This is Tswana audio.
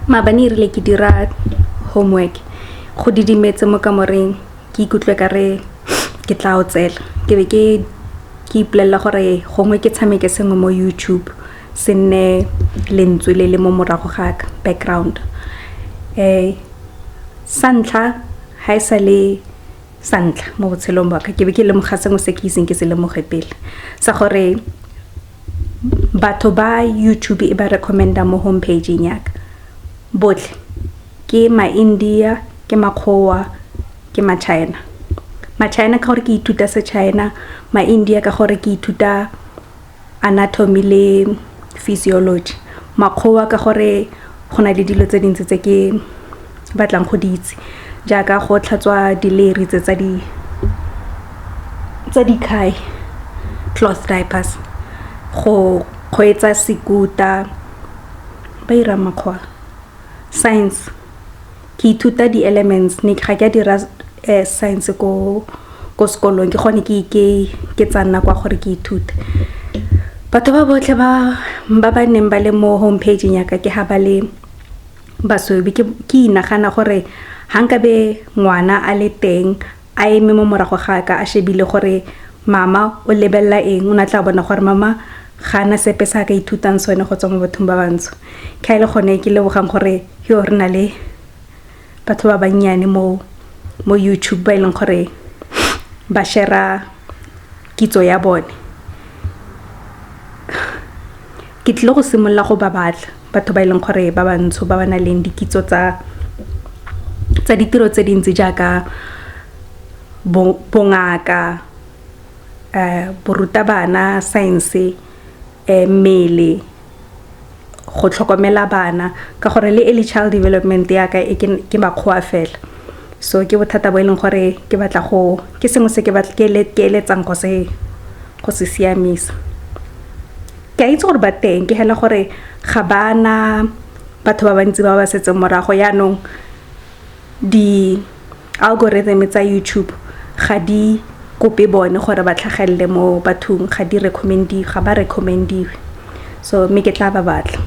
Maabane e rile ke dira homework go didimetse mo kamoreng, ke ikutlwe ka re ke tla otsela. Ke be ke ipolelela gore gongwe ke tshameke sengwe mo YouTube, se nne lentswe le le mo morago ga ka, background. Sa ntlha ga e sa le sa ntlha mo botshelong ba ka, ke be ke lemoga sengwe se ke iseng ke se lemoge pele, sa gore batho ba YouTube e ba recommend-a mo home page-eng yaka botlhe ke ma-India, ke Makgowa, ke ma-China. Ma-China ka gore ke ithuta se-China, ma-India ka gore ke ithuta anatomy le physiology, Makgowa ka gore go na le dilo tse dintsi tse ke batlang go di itse, jaaka go tlhatswa dileri tse tsa dikhai, cloth diapers, go kgweetsa sekuta ba irang Makgowa, science. Ke ithuta di-elements, ne ga ke a dira science ko sekolong, ke gone ke tsaya nako ya gore ke ithute. Batho ba botlhe ba neng ba le mo home page-eng yaka ke ha ba le basweu. Ke inagana gore ga nkabe ngwana a le teng a eme mo morago ga ka, a shebile gore mama o lebelela eng, o ne a tla bona gore mama ga ana sepe se a ka ithutang sone go tswa mo bathong ba bantsho. Ke ha e le gone ke lebogang gore yo re na le batho ba bannyane mo YouTube ba e leng gore ba share-a kitso ya bone. Ke tlile go simolola go ba batla batho ba e leng gore ba bantsho, ba ba nang le dikitso tsa ditiro tse dintsi jaaka bongaka, borutabana, science, mmele, go tlhokomela bana, ka gore le early child development yaka e ke Makgowa fela. So ke bothata bo e leng gore ke batla go, ke sengwe se ke eletsang go se siamisa. Ke a itse gore ba teng, ke hela gore ga ba na batho ba bantsi ba ba setseng morago. Yaanong di-algorithm tsa YouTube ga di kope bone gore ba tlhagelele mo bathong, ga di recommend-iwe, ga ba recommend-iwe. So mme ke tla ba batla.